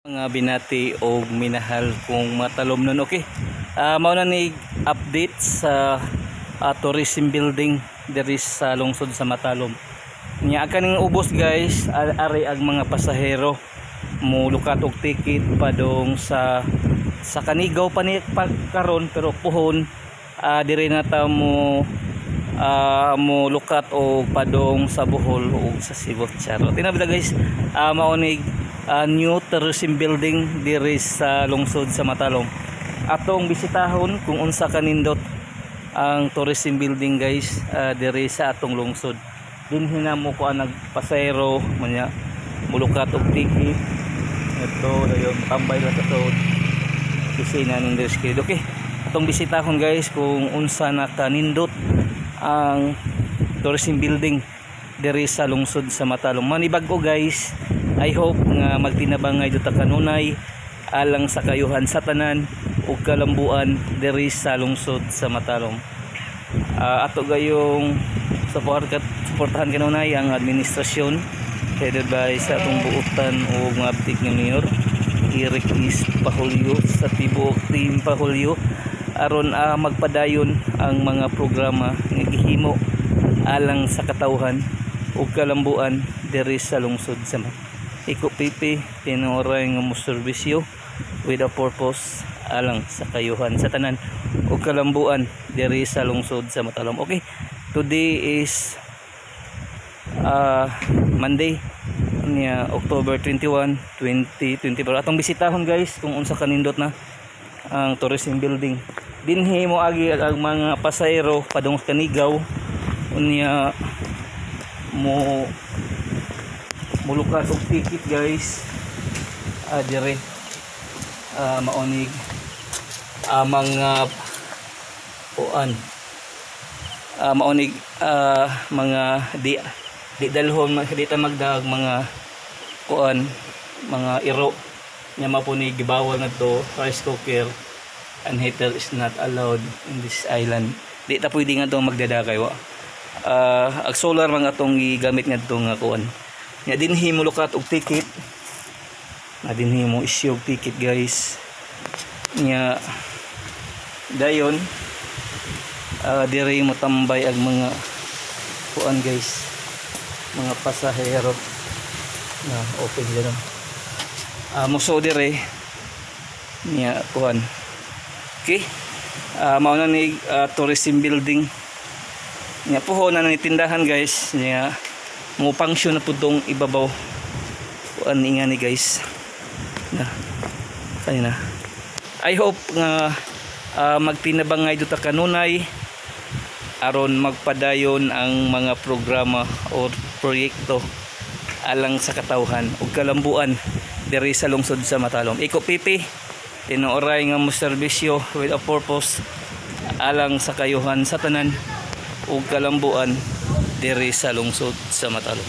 Mga binati og minahal kong matalomnon, okay. Mao na ni update sa tourism building diri sa lungsod sa Matalom. Nya kaning ubos, guys, ari ang mga pasahero mulukat og ticket padong sa Kanigaw pa ni pa karon, pero puhon diri na ta mo lukat og padong sa Bohol ug sa Cebu. Charot. Tinabla, guys, mao ni new tourism building diri sa lungsod sa Matalom. Atong bisitahon kung unsa kanindot ang tourism building, guys, diri sa atong lungsod. Dinhi na mo kuan nagpasahero manya mulukat og ticket. Ito dayon tambay lang sa sud. Opisina ning diri. Okay. Atong bisitahon, guys, kung unsa na kanindot ang tourism building diri sa lungsod sa Matalom. Manibag-o, guys. I hope nga magtinabangay duta kanunay alang sa kayuhan sa tanan ug kalambuan diri sa lungsod sa Matalom. Ato gayong suportahan kanunay ang administrasyon headed by sa atong buutan o mga abtik nga mayor Eric is Pahulyo sa tibuok team Pahulyo aron magpadayon ang mga programa nga gihimo alang sa katawhan ug kalambuan diri sa lungsod sa Iko Pipi, tinuoray nga mo serbisyo with a purpose alang sa kayuhan sa tanan ug kalambuan diri sa lungsod sa Matalom. Okay, today is Monday niya, October 21, 2024. Atong bisitahon, guys, kung unsa kanindot na ang tourism building. Dinhi mo agi ang mga pasahero padung sa Kanigaw, unya mo mulukat og ticket, guys. Dire maonig mga kuan, maonig mga di di dalhon, di ta magdag mga kuan, mga iro nya mao ni gibawal ngadto. Rice cooker and heater is not allowed in this island. Di ta pwede nga to magdada kay wa ag solar mga atong gigamit ngadto nga kuan. Nya dinhi mo lukat og ticket na dinhi mo issue og ticket, guys. Nya dayon diri mo tambay ang mga kuan, guys, mga pasahero na open ganun muso dire niya kuan. Okay, mao na ni tourism building. Nya puhon na ni tindahan, guys. Nya mo function na pud tong ibabaw kuan nga ni, guys, na kanina. I hope nga magtinabangay duta kanunay aron magpadayon ang mga programa o proyekto alang sa katawhan ug kalambuan diri sa lungsod sa Matalom. Iko Pipi, tinuoray nga mo serbisyo with a purpose alang sa kayuhan sa tanan ug kalambuan diri sa lungsod sa Matalom.